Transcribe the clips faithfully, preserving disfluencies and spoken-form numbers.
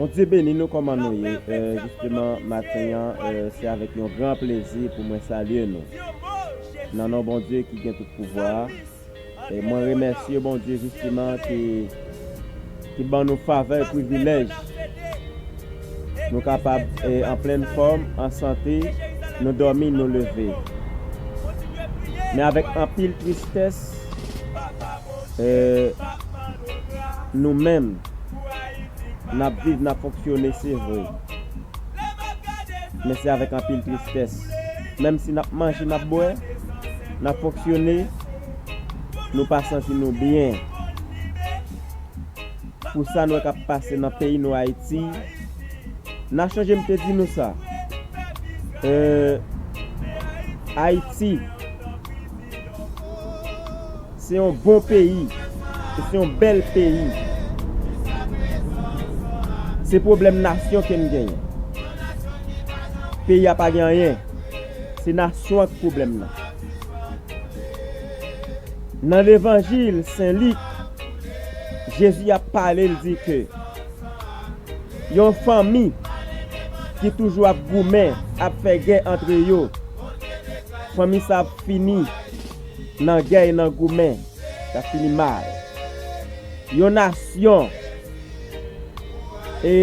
Bondye beni nou, kòman nou ye? Eh, jisteman, maten an, eh, se avèk yon gran plezi pou mwen salye nou. Nan non Bondye ki gen tout pouvwa a, eh, mwen remèsye Bondye jisteman ki, ki ban nou favè e privilèj. Nou kapab, eh, an plèn fòm, an sante, nou dòmi, nou leve. Men avèk anpil tristès, eh, nou menm, n ap viv, n ap fonksyone, se vre. Men se avèk anpil tristès. Menm si n ap manje, n ap bwè, n ap fonksyone, nou pa santi nou byen. Pou sa nou wè k ap pase nan peyi nou Ayiti, n a chonje m te di nou sa. Eh, Ayiti, se yon bon peyi. E se yon bèl peyi. Se pwoblèm nasyon ke n genyen. Peyi a pa gen anyen. Se nasyon an k pwoblèm nan. Nan levanjil Sen Lik, Jezi ap pale, l di ke yon fanmi ki toujou ap goumen, ap fè gè antre yo, fanmi sa ap fini nan gè e nan goumen, l ap fini mal. Yon nasyon, e,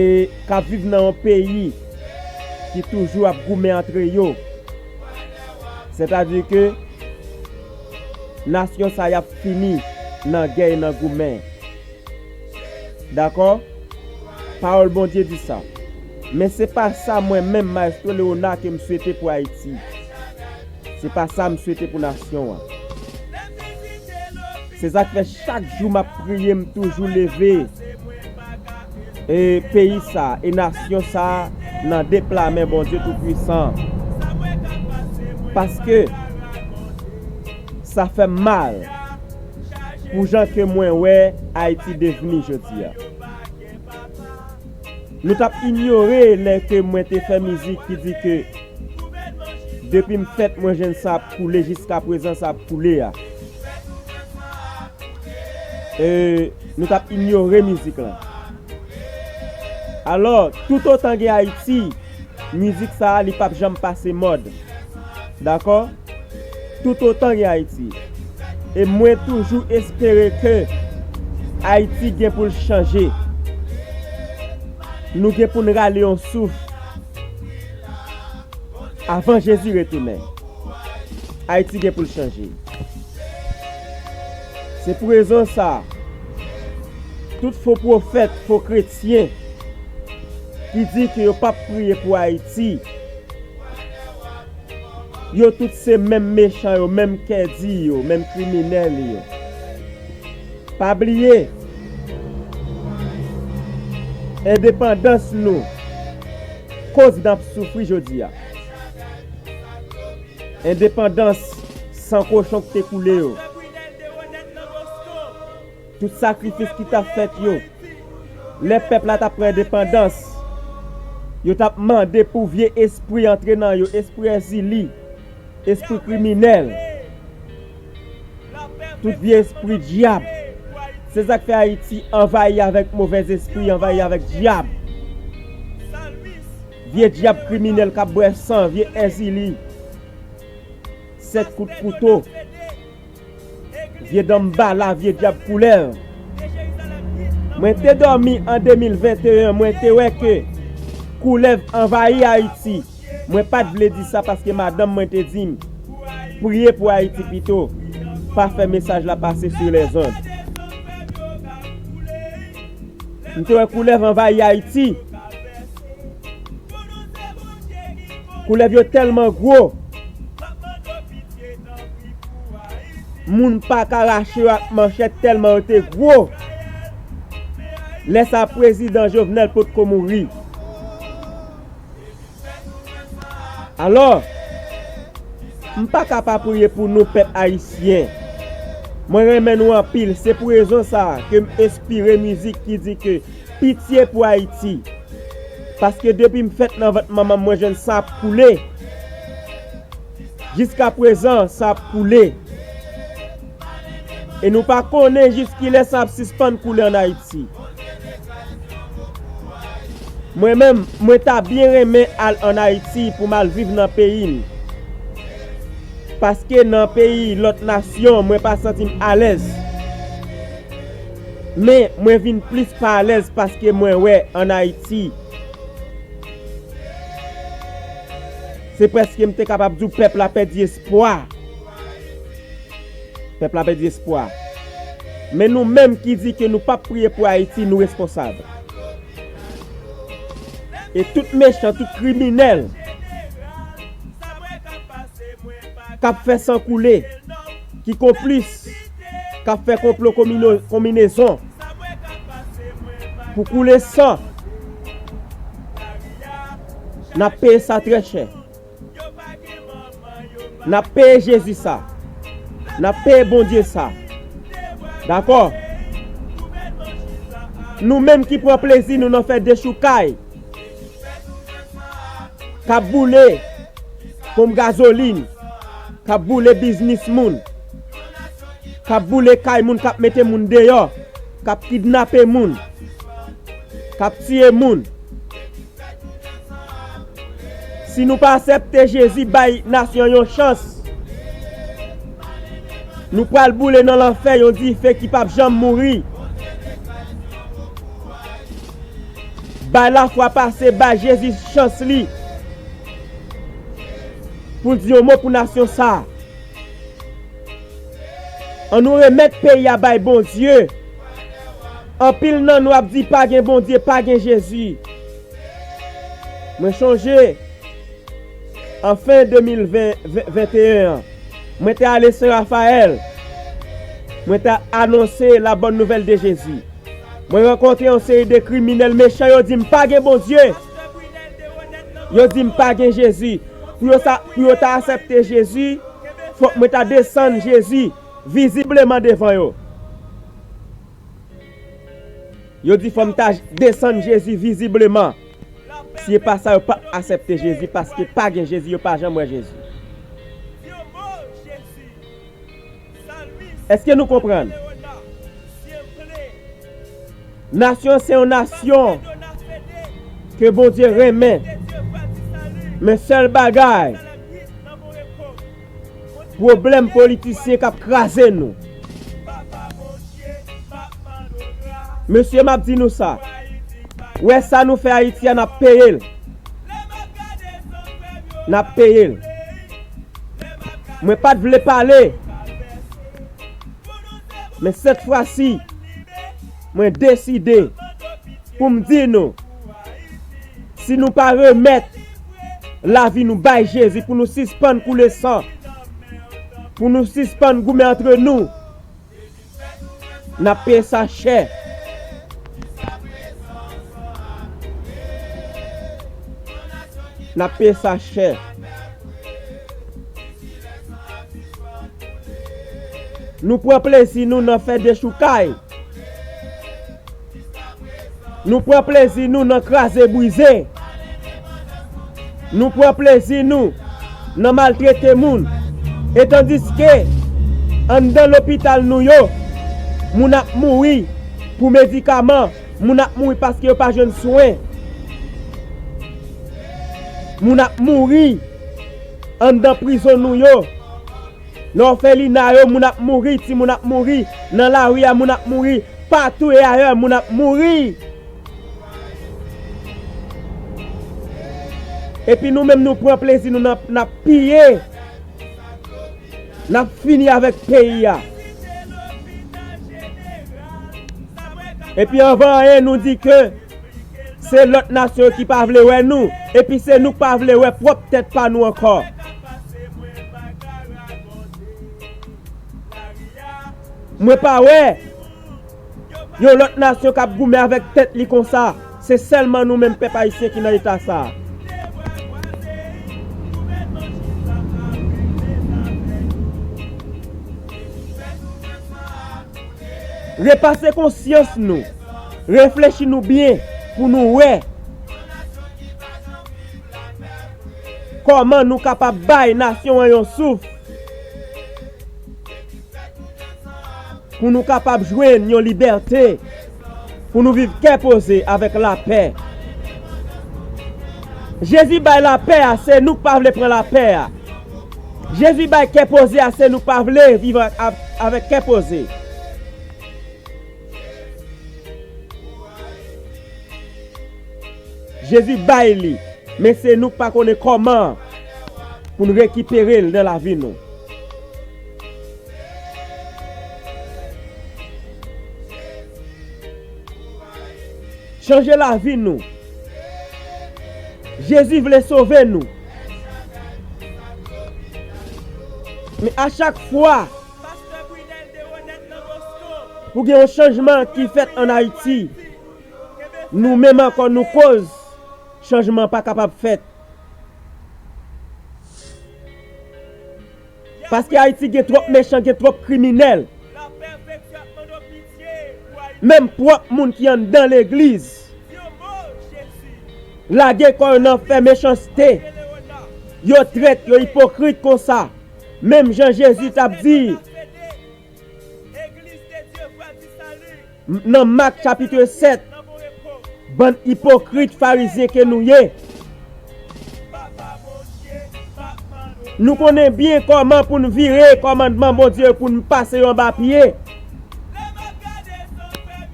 k ap viv nan yon peyi ki toujou ap goumen antre yo, sètadi ke nasyon sa y ap fini nan gè e nan goumen. Dakò? Pawòl Bondye di sa. Men se pa sa mwen menm, Maestro Léonard, ke m swete pou Ayiti. Se pa sa m swete pou nasyon an. Se sa k fè chak jou m ap priye, m toujou leve, e, peyi sa, e nasyon sa nan de pla men Bondye Toupwisan. Paske sa fè m mal pou jan ke mwen wè Ayiti devni jodi a. Nou t ap inyore lè ke mwen te fè mizik ki di ke depi m fèt, mwen jwenn sa ap koule, jiska prezan sa ap koule a. E, nou t ap inyore mizik lan. Alò, toutotan gen Ayiti, mizik sa a, li p ap janm pase mòd. Dakò? Toutotan gen Ayiti. E mwen toujou espere ke Ayiti gen pou l chanje. Nou gen pou n rale yon souf avan Jezi retounen. Ayiti gen pou l chanje. Se pou rezon sa, tout fo pwofèt, fo kretyen ki di ke yo p ap priye pou Ayiti, yo tout se menm mechan yo, menm kè di yo, menm kriminèl yo. Pa bliye, endepandans nou, koz n ap soufri jodi a. Endepandans san kochon ki te koule yo. Tout sakrifis ki t ap fèt yo. Lè pèp la t ap pran endepandans, yo t ap mande pou vye espri antre nan yo, espri Èzili, espri kriminèl, tout vye espri dyab. Se sa k fè Ayiti anvayi avèk movèzespri, anvayi avèk dyab. Vye dyab kriminèl k ap bwè san, vye Èzili. Sèt kout kouto. Vye danmbala, vye dyab koulèv. Mwen te dòmi an de mil venteyen, mwen te wè ke koulèv anvayi Ayiti. Mwen pa t vle di sa paske madanm mwen te di m, priye pou Ayiti pito, pa fè mesaj la pase sou lèzond. M te wè koulèv anvayi Ayiti. Koulèv yo tèlman gwo, moun pa ka rache yo ak manchèt tèlman yo te gwo. Lè sa a, prezidan Jovenel potko mouri. Alò, m pa ka pa priye pou nou, pèp ayisyen. Mwen renmen nou anpil. Se pou rezon sa a ke m enspire mizik ki di ke pitye pou Ayiti. Paske depi m fèt nan vant manman m, mwen jwenn san ap koule. Jiska prezan, san ap koule. E nou pa konnen jiskilè san ap sispann koule ann Ayiti. Mwen menm, mwen ta byen renmen al ann Ayiti pou m al viv nan peyi m. Paske nan peyi lòt nasyon, mwen pa santi m alèz. Men, mwen vin plis pa alèz paske mwen wè ann Ayiti. Se prèske m te kapab di w pèp la pèdi espwa. Pèp la pèdi espwa. Men nou menm ki di ke nou p ap priye pou Ayiti, nou responsab. E tout mechan, tout kriminèl k ap fè san koule, ki konplis, k ap fè konplo konmino-, konminezon pou koule san, n ap peye sa trè chè. N ap peye Jezi sa. N ap peye Bondye sa. Dakò? Nou menm ki pran plezi nou nan fè dechoukay, k ap boule ponp gazolin, k ap boule biznis moun, k ap boule kay moun, k ap mete moun deyò, k ap kidnape moun, k ap tiye moun. Si nou pa aksepte Jezi bay nasyon yon chans, nou pral boule nan lanfè yon dife ki p ap janm mouri. Bay lafwa pase, bay Jezi chans li pou l di yon mo pou nasyon sa a. Ann nou remèt peyi a bay Bondye. Anpil nan nou ap di pa gen Bondye, pa gen Jezi. Mwen chonje an fen de mil ven, venteyen an, mwen te ale Sen Rafayèl. Mwen te anonse la bonne nouvelle de Jezi. Mwen rankontre yon seri de kriminèl mechan, yo di m pa gen Bondye. Yo di m pa gen Jezi. Pou yo sa, pou yo ta aksepte Jezi, fòk mwen ta desann Jezi vizibleman devan yo. Yo di fò m ta desann Jezi vizibleman. Si e pa sa, yo p ap aksepte Jezi, paske pa gen Jezi, yo pa janm wè Jezi. Èske nou konprann? Nasyon se yon nasyon ke Bondye renmen. Men sèl bagay, pwoblèm politisyen k ap kraze nou. Mesye, m ap di nou sa. Wè sa nou fè Ayiti a, n ap peye l. N ap peye l. Mwen pa t vle pale. Men sèt fwa si, mwen deside pou m di nou, si nou pa remèt lavi nou bay Jezi, pou nou sispann koule san, pou nou sispann goumen antre nou, n ap peye sa chè. N ap peye sa chè. Nou pran plezi nou nan fè dechoukay. Nou pran plezi nou nan kraze brize. Nou pran plezi nou nan maltrete moun. E tandiske anndan lopital nou yo, moun ap mouri pou medikaman, moun ap mouri paske yo pa jwenn swen. Moun ap mouri anndan prizon nou yo. Nan òfelina yo, moun ap mouri, timoun ap mouri. Nan lari a, moun ap mouri. Patou e ayè, moun ap mouri. Epi nou menm, nou pran plezi nou nan, n ap piye. N ap fini avèk peyi a. Epi anvan anyen, nou di ke se lòt nasyon yo ki pa vle wè nou, epi se nou k pa vle wè pwòp tèt pa nou ankò. Mwen pa wè yon lòt nasyon k ap goumen avèk tèt li konsa. Se sèlman nou menm pèp ayisyen ki nan eta sa a. Repase konsyans nou, reflechi nou byen pou nou wè kòman nou kapab bay nasyon an yon souf, pou nou kapab jwenn yon libète, pou nou viv kè poze avèk lapè. Jezi bay lapè a, se nou k pa vle pran lapè a. Jezi bay kè poze a, se nou k pa vle viv a, a, avèk kè poze. Jezi bay li, men se nou k pa konnen kòman pou n rekipere l nan lavi nou. Chanje lavi nou. Jezi vle sove nou. Men a chak fwa pou gen yon chanjman ki fèt ann Ayiti, nou menm ankò nou koz chanjman pa kapab fèt. Paske Ayiti gen twòp mechan, gen twòp kriminèl. Menm pwòp moun ki anndan legliz lage kò yo nan fè mechanste. Yo trèt, yo ipokrit konsa. Menm jan Jezi t ap di, nan Mak chapit sèt, bann ipokrit farizyen ke nou ye. Nou konnen byen kòman pou n vire kòmandman Bondye, pou n pase yo anba pye,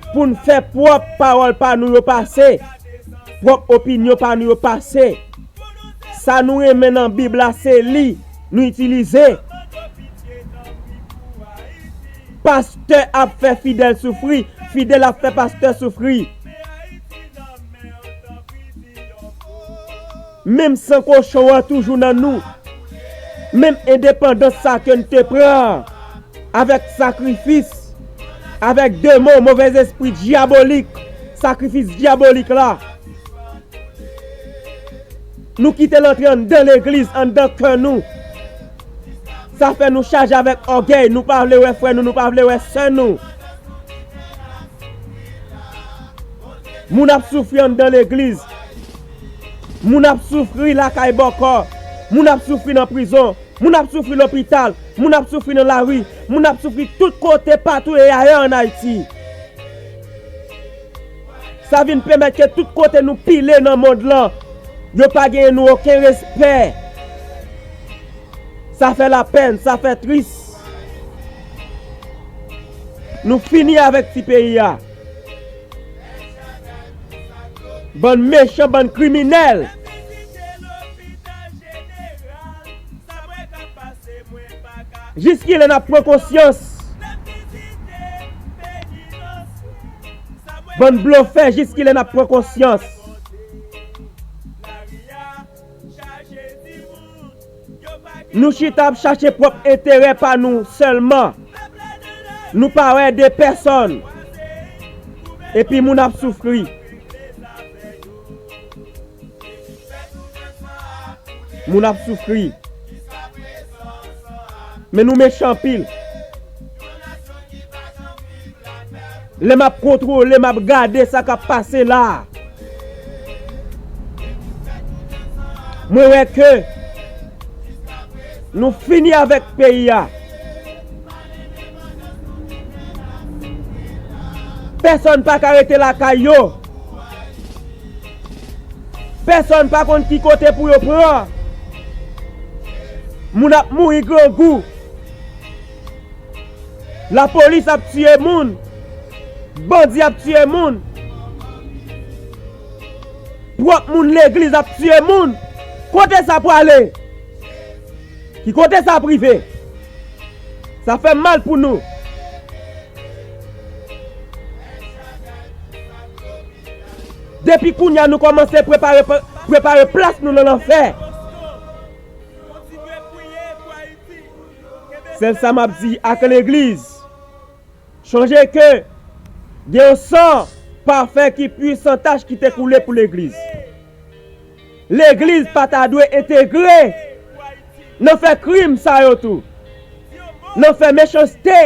pou n fè pwòp pawòl pa nou yo pase, pwòp opinyon pa nou yo pase. Sa nou renmen nan Bib la, se li nou itilize. Pastè ap fè fidèl soufri, fidèl ap fè pastè soufri. Menm san kochon an toujou nan nou. Menm endepandans sa ke n te pran avèk sakrifis, avèk demon, movèzespri dyabolik, sakrifis dyabolik la. Nou kite l antre anndan legliz, anndan kè nou. Sa fè nou chaje avèk ògèy, nou pa vle wè frè nou, nou pa vle wè sè nou. Moun ap soufri anndan legliz. Moun ap soufri lakay bòkò. Moun ap soufri nan prizon. Moun ap soufri lopital, moun ap soufri nan lari, moun ap soufri tout kote, patou e ayè ann Ayiti. Sa vin pèmèt ke tout kote nou pile nan mond lan, yo pa genyen nou okenn respè. Sa fè lapèn, sa fè tris. Nou fini avèk ti peyi a. Bann mechan, bann kriminèl. Jiskilè n ap pran konsyans? Bann blofè, jiskilè n ap pran konsyans? Nou chita ap chache pwòp enterè pa nou sèlman. Nou pa wè de pèsòn. Epi moun ap soufri. Moun ap soufri. Men nou mechan anpil. Lè m ap kontwole, m ap gade sa k ap pase la a. Mwen wè ke nou fini avèk peyi a. Pèsòn pa ka rete lakay yo. Pèsòn pa konn ki kote pou yo pran. Moun ap mouri grangou. Lapolis ap tiye moun. Bandi ap tiye moun. Pwòp moun legliz ap tiye moun. Kote sa prale? Ki kote sa ap rive? Sa fè m mal pou nou. Depi kounye a nou kòmanse prepare, prepare plas nou nan lanfè. Sèl sa m ap di ak legliz, chonje ke gen yon san pafè ki pwisan tach ki te koule pou legliz. Legliz pa ta dwe entegre nan fè krim sa yo tou, nan fè mechanste.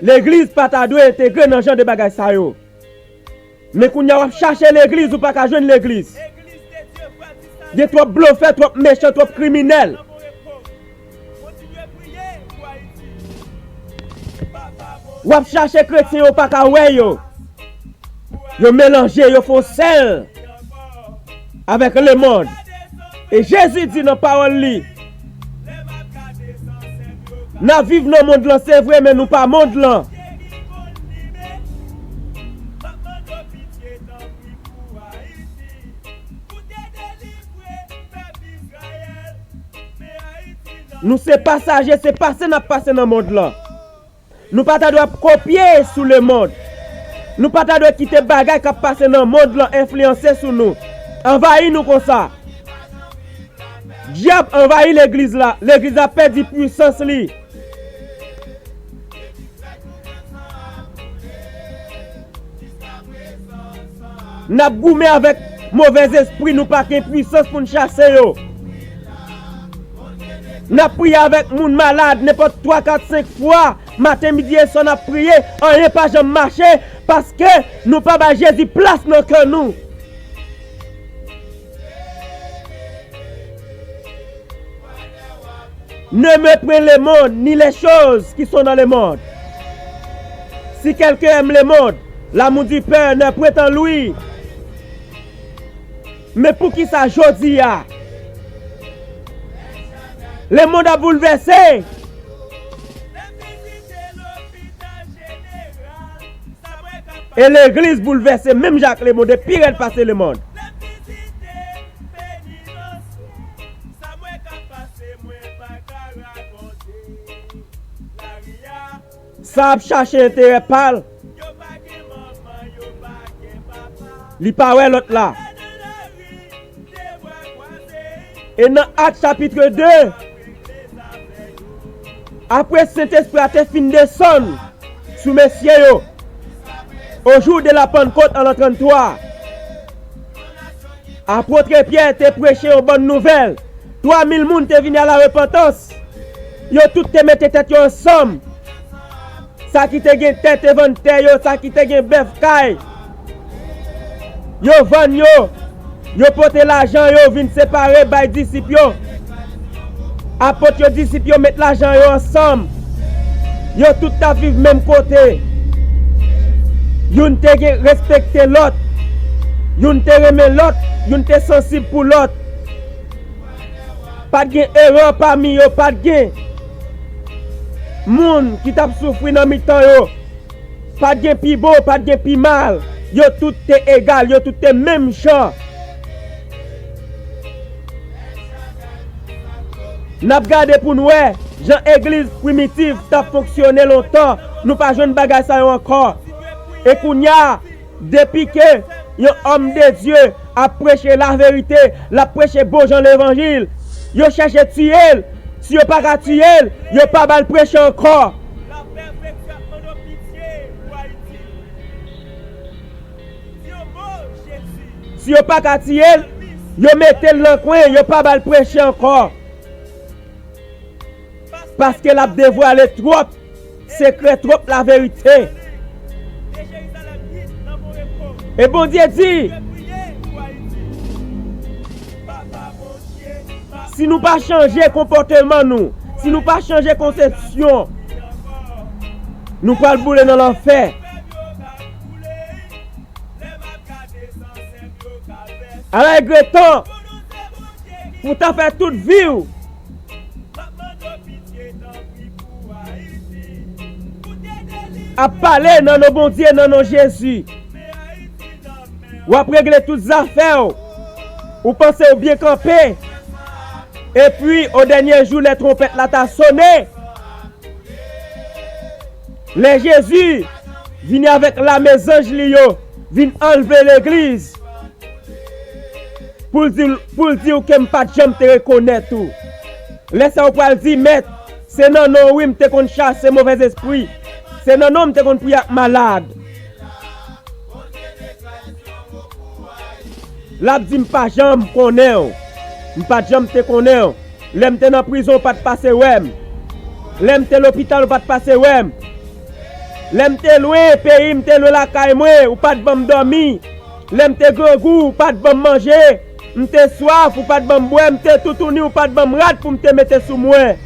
Legliz pa ta dwe entegre nan jan de bagay sa yo. Men kounye a w ap chache legliz, ou pa ka jwenn legliz. Gen twòp blofè, twòp mechan, twòp kriminèl. W ap chache kretyen, yo pa ka wè yo. Yo melanje, yo fè yon sèl. avèk lemonn. E Jezi di nan pawòl li, n ap viv nan mond lan, se vre, men nou pa mond lan. Nou se pasaje, se pase n ap pase nan mond lan. Nou pa ta dwe ap kopye sou lemonn. Nou pa ta dwe kite bagay k ap pase nan mond lan enfliyanse sou nou, anvayi nou konsa. Dyab anvayi legliz la. Legliz la pèdi pwisans li. N ap goumen avèk movèzespri, nou pa gen pwisans pou n chase yo. N ap priye avèk moun malad nenpòt twa, kat, senk fwa, maten, midi e swa n ap priye, anyen pa janm mache, paske nou pa bay Jezi plas nan kè nou. Ne méprenez le monde, ni les choses qui sont dans le monde. Si quelqu'un aime le monde, l'amour du Père n'est point en lui. Men poukisa jodi a, lemonn ap boulvèse? E legliz boulvèse menm jan ak lemonn, e pi rèd pase lemonn. Sa ap chache enterè pa l. Li pa wè lòt la. E nan Ak chapit de, apre Sentespri a te fin desann sou mesye yo, au jour de la Pentecôte, an l'an tranntwa, apot Pyè te preche yon bòn nouvèl. Twa mil moun te vini a la repantans. Yo tout te mete tèt yo ansanm. Sa ki te gen tè te vann tè yo, sa ki te gen bèf kay yo vann yo. Yo pote lajan yo vin separe bay disip yo. Apot yo, disip yo met lajan yo ansanm. Yo tout t ap viv menm kote. Youn te gen respekte lòt. Youn te renmen lòt. Youn te sansib pou lòt. Pa t gen erè pami yo, pa t gen moun ki t ap soufri nan mitan yo. Pa t gen pi bon, pa t gen pi mal. Yo tout te egal, yo tout te menm jan. N ap gade pou n wè jan legliz primitif t ap fonksyone lontan. Nou pa jwenn bagay sa yo ankò. E kounye a, depi ke yon òm de Dye ap preche laverite, l ap preche bon jan levanjil, yo chèche tiye l. Si yo pa ka tiye l, yo pa ba l preche ankò. Si yo pa ka tiye l, yo mete l nan kwen, yo pa ba l preche ankò. Paske l ap devwale twòp sekrè, twòp laverite. E Bondye di, si nou pa chanje konpòteman nou, si nou pa chanje konsepsyon, nou pral boule nan lanfè. Ala egretan pou w ta fè tout vi w ap pale nan non Bondye, nan non Jezi. W ap regle tout zafè w. Ou panse w byen kanpe. Epi, o dènye jou, lè twonpèt la ta sone, lè Jezi vini avèk lame zanj li yo, vin anlve legliz, pou l di, pou l di w ke m pa t janm te rekonèt ou. Lè sa a, ou pral di, Mèt, se nan non w, wi, m te konn chase movèzespri. Se nan non w m te konn priye ak malad. L ap di, m pa janm konnen w. M pa t janm te konnen w. Lè m te nan prizon, ou pa t pase wè m. Lè m te lopital, ou pa t pase wè m. Lè m te lwen peyi m, te lwen lakay mwen, ou pa t ban m dòmi. Lè m te grangou, ou pa t ban m manje. M te swaf, ou pa t ban m bwè. M te toutouni, ou pa t ban m rad pou m te mete sou mwen.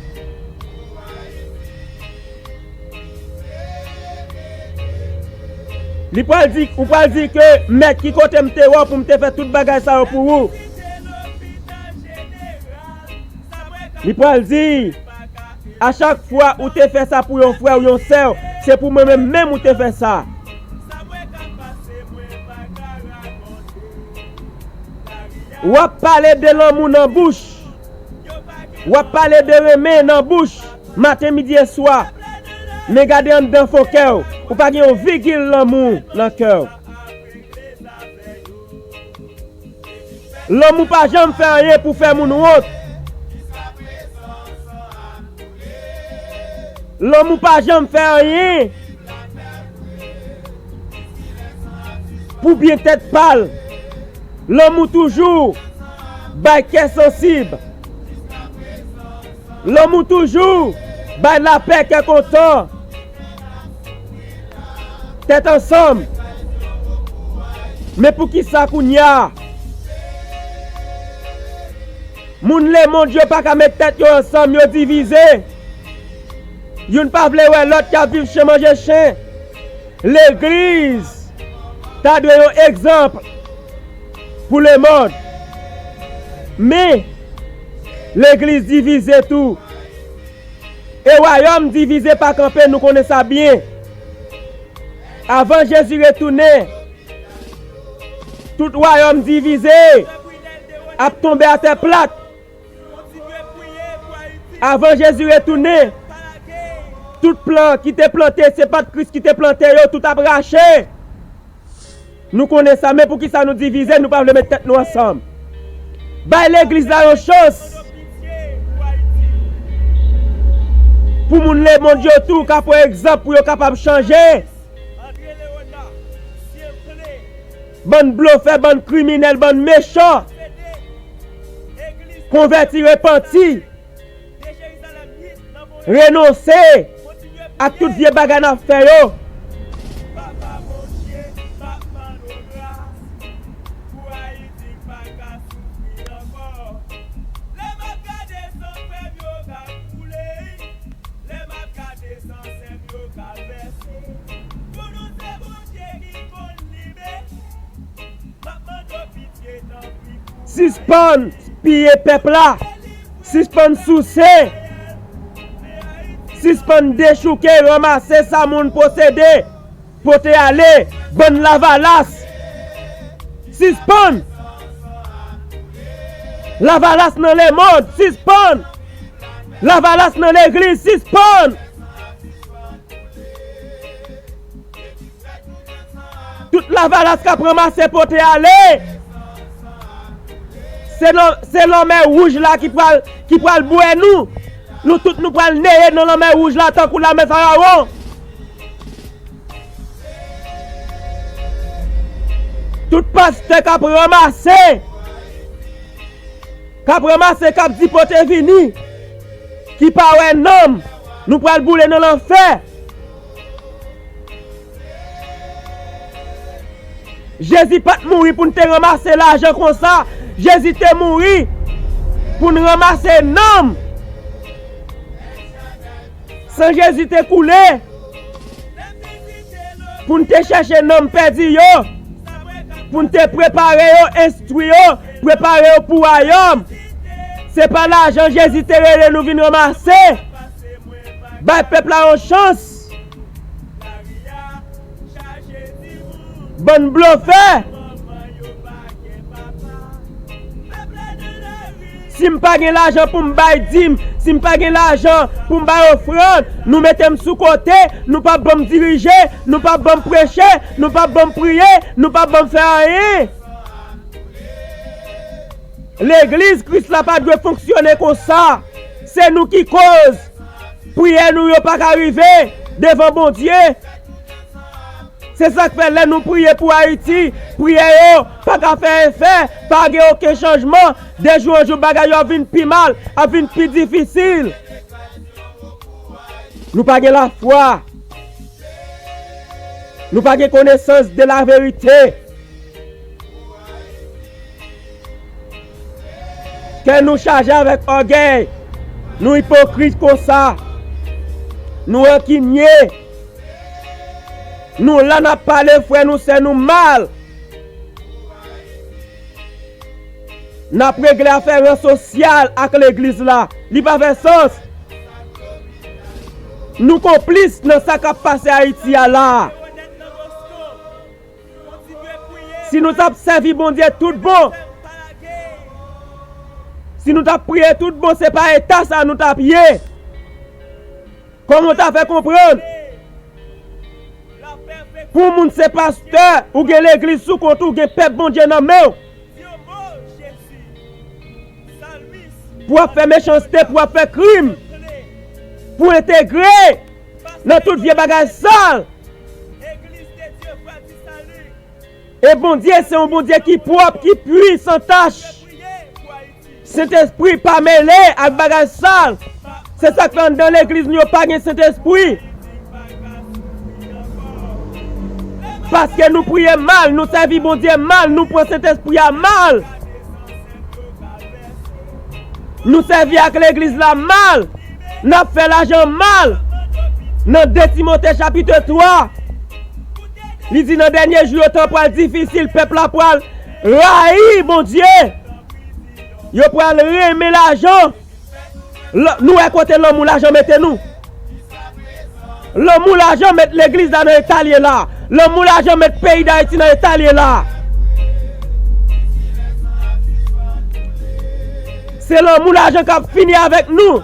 Li pral di, ou pral di ke, Mèt, ki kote m te wè w pou m te fè tout bagay sa yo pou ou? Li pral di, a chak fwa ou te fè sa pou yon frè w, yon sè w, se pou mwen menm menm ou te fè sa. W ap pale de lanmou nan bouch. W ap pale de renmen nan bouch, maten, midi e swa. Men gade anndan fon kè w, ou pa gen yon vigil lanmou nan kè w. Lanmou pa janm fè anyen pou fè moun wont. Lanmou pa janm fè anyen pou byen tèt pa l. Lanmou toujou bay kè sansib. Lanmou toujou bay lapè, kè kontan, tèt ansanm. Men poukisa kounye a moun lemonn yo pa ka met tèt yo ansanm, yo divize? Youn pa vle wè lòt k ap viv chen manje chen. Legliz ta dwe yon egzanp pou lemonn. Men, legliz divize tou. E wayòm divize pa kanpe, nou konnen sa byen. Avan Jezi retounen, tout wayòm divize ap tonbe atè plat. Avan Jezi retounen, tout plan ki te plante, se pa t Kris ki te plante yo, tout ap rache. Nou konnen sa, men poukisa nou divize, nou pa vle met tèt nou ansanm? Bay legliz la yon chans pou moun lemonn yo tou ka pran egzanp pou yo kapab chanje. Bann blofè, bann kriminèl, bann mechan. Konvèti, repanti, renonse ak tout vye bagay n ap fè yo. Sispann piye pèp la. Sispann souse. Sispann dechouke, ranmase sa moun posede, pote ale, bann lavalas. Sispann! Lavalas nan lemonn, sispann! Lavalas nan legliz, sispann! Tout lavalas k ap ranmase pote ale. Se lan-, se lanmè wouj la ki pral, ki pral bwè nou. Nou tout nou pral neye nan lanmè wouj la tankou lame Farawon. Tout pastè k ap ranmase, k ap ranmase, k ap di pote vini, ki pa wè nanm, nou pral boule nan lanfè. Jezi pa t mouri pou n te ranmase lajan konsa. Jezi te mouri pou n ranmase nanm. San Jezi te koule pou n te chèche nanm pèdi yo, pou n te prepare yo, enstwi yo, prepare yo pou wayòm. Se pa lajan Jezi te rele nou vin ranmase. Bay pèp la yon chans. Bann blofè! Si m pa gen lajan pou m bay dim, si m pa gen lajan pou m bay ofrann, nou mete m sou kote, nou p ap ban m dirije, nou p ap ban m preche, nou p ap ban m priye, nou p ap ban m fè anyen. Legliz Kris la pa dwe fonksyone konsa. Se nou ki koz priyè nou yo pa ka rive devan Bondye. Se sa k fè lè nou priye pou Ayiti, priyè yo pa ka fè efè, pa gen okenn chanjman. De jou an jou, bagay yo ap vin pi mal, ap vin pi difisil. Nou pa gen lafwa. Nou pa gen konesans de laverite. Kè nou chaje avèk ògèy. Nou ipokrit konsa. Nou rankinye. Nou la n ap pale frè nou, sè nou mal. N ap regle afè ran sosyal ak legliz la. Li pa fè sans. Nou konplis nan sa k ap pase Ayiti a la a. Si nou t ap sèvi Bondye tout bon, si nou t ap priye tout bon, se pa eta sa nou t ap ye. Kòman w ta fè konprann? Pou moun se pastè, ou gen legliz sou kont ou, gen pèp Bondye nan men w. Pou w ap fè mechanste, pou w ap fè krim, pou w entegre nan tout vye bagay sal. E Bondye se yon Bondye ki pwòp, ki pwi, san tach. Sentespri pa mele ak bagay sal. Se sa k fè anndan legliz nou yo pa gen Sentespri. Paske nou priye mal, nou sèvi Bondye mal, nou pran Sentespri a mal. Nou sèvi ak legliz la mal. N ap fè lajan mal. Nan de Timote chapit twa, li di nan dènye jou yo tan pral difisil, pèp la pral rayi Bondye. Yo pral renmen lajan. L-, nou wè kote lanmou lajan mete nou. Lanmou lajan met legliz la nan eta l ye la. Lanmou lajan met peyi Dayiti nan eta l ye la. Se lanmou lajan k ap fini avèk nou.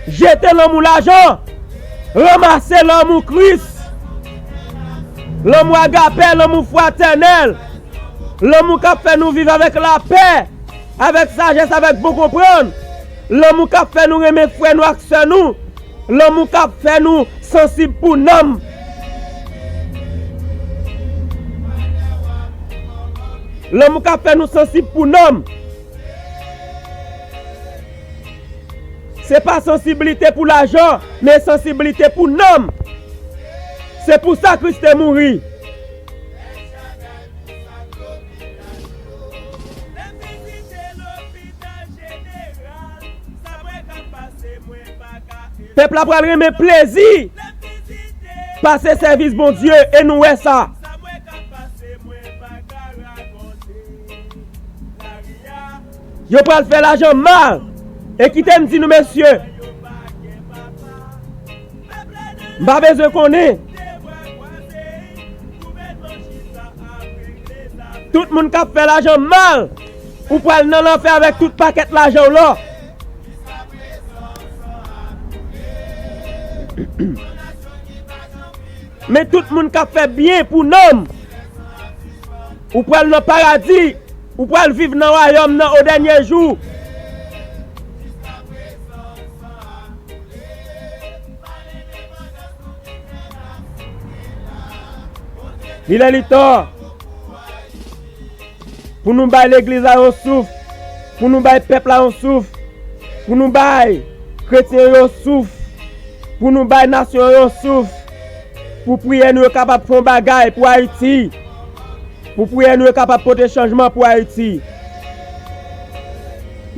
Jete lanmou lajan. Ranmase lanmou Kris. Lanmou agapè, lanmou fratènèl. Lanmou k ap fè nou viv avèk lapè, avèk sajès, avèk bon konprann. Lanmou k ap fè nou renmen frè nou ak sè nou. Lanmou k ap fè nou sansib pou nanm. Lanmou k ap fè nou sansib pou nanm. Se pa sansiblite pou lajan, men sansiblite pou nanm. Se pou sa Kris te mouri. Pèp la pral renmen plezi pase sèvis Bondye, e nou wè sa. Yo pral fè lajan mal. E kite m di nou, mesye, m pa bezwen konnen. Tout moun k ap fè lajan mal, ou pral nan lanfè avèk tout pakèt lajan w la. Men tout moun k ap fè byen pou nanm, ou pral nan paradi, ou pral viv nan wayòm nan o dènye jou. Li lè li tan pou nou bay legliz la yon souf, pou nou bay pèp la yon souf, pou nou bay kretyen yo souf, pou nou bay nasyon yo souf, pou priyè nou yo kapab fè yon bagay pou Ayiti, pou priyè nou yo kapab pote chanjman pou Ayiti.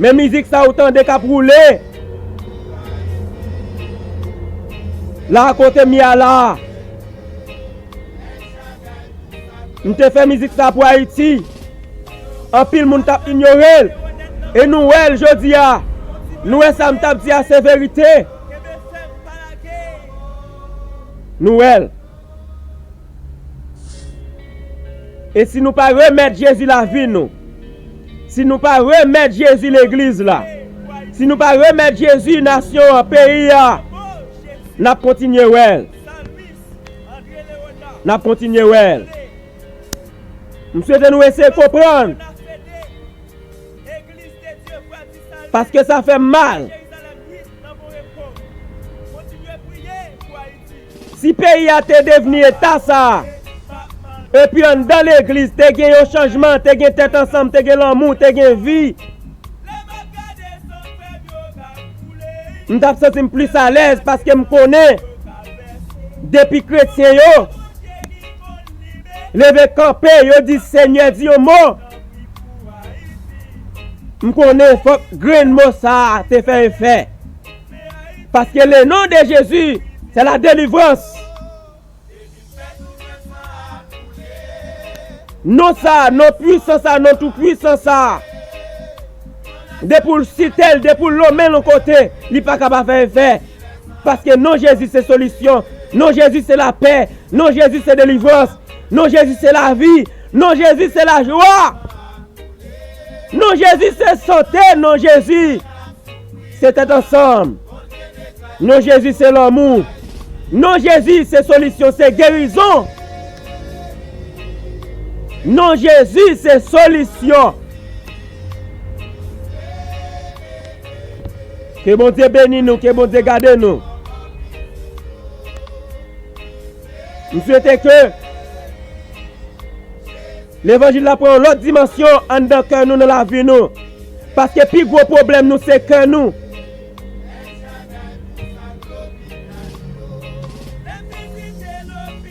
Men mizik sa ou tande k ap woule la kote m ye a la a. M te fè mizik sa pou Ayiti. Anpil moun t ap inyore l. E nou wè l jodi a. Nou wè sa m t ap di a se verite. Nou wè l. E si nou pa remèt Jezi lavi nou, si nou pa remèt Jezi legliz la, si nou pa remèt Jezi nasyon an, peyi a, n ap kontinye wè l. N ap kontinye wè l. M swete nou eseye konprann. Paske sa fè m mal. Si peyi a te devni eta sa a, epi anndan legliz te gen yon chanjman, te gen tèt ansanm, te gen lanmou, te gen vi, m t ap santi m plis alèz paske m konnen depi kretyen yo leve kanpe, yo di Senyè di yon mo, m konnen fòk grenn mo sa a te fè efè. Paske le non de Jezi, se la delivrans. Non sa a, non pwisan sa a, non tou pwisan sa a. Depi w site l, depi w lonmen l yon kote, li pa ka pa fè efè. Paske non Jezi se solisyon. Non Jezi se lapè. Non Jezi se delivrans. Non Jezi se lavi. Non Jezi se lajwa. Non Jezi se sante. Non Jezi se tèt ansanm. Non Jezi se lanmou. Non Jezi se solisyon, se gerizon. Non Jezi se solisyon. Ke Bondye beni nou, ke Bondye gade nou. M swete ke levanjil la pran yon lòt dimansyon anndan kè nou, nan lavi nou. Paske pi gwo pwoblèm nou se kè nou.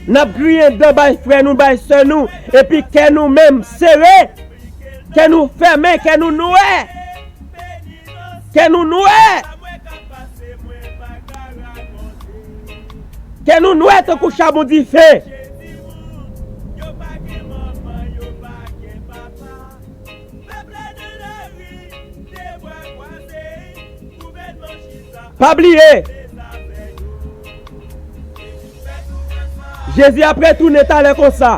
N ap griyen dan bay frè nou, bay sè nou, epi kè nou menm sere. Kè nou fèmen, kè nou nwè. Kè nou nwè. Kè nou nwè tankou chabon dife. Pa bliye, Jezi ap retounen talè konsa.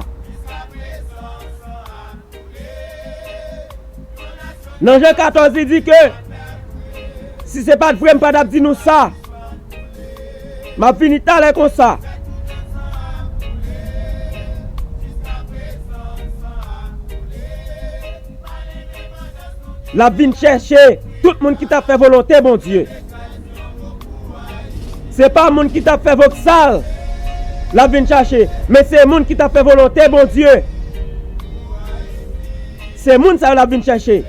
Nan Jan katòz, li di ke, si se pa t vre, m pa t ap di nou sa. M ap vini talè konsa. L ap vin chèche tout moun ki t ap fè volonte Bondye. Se pa moun ki t ap fè voksal l ap vin chache, men se moun ki t ap fè volonte Bondye. Se moun sa yo l ap vin chache.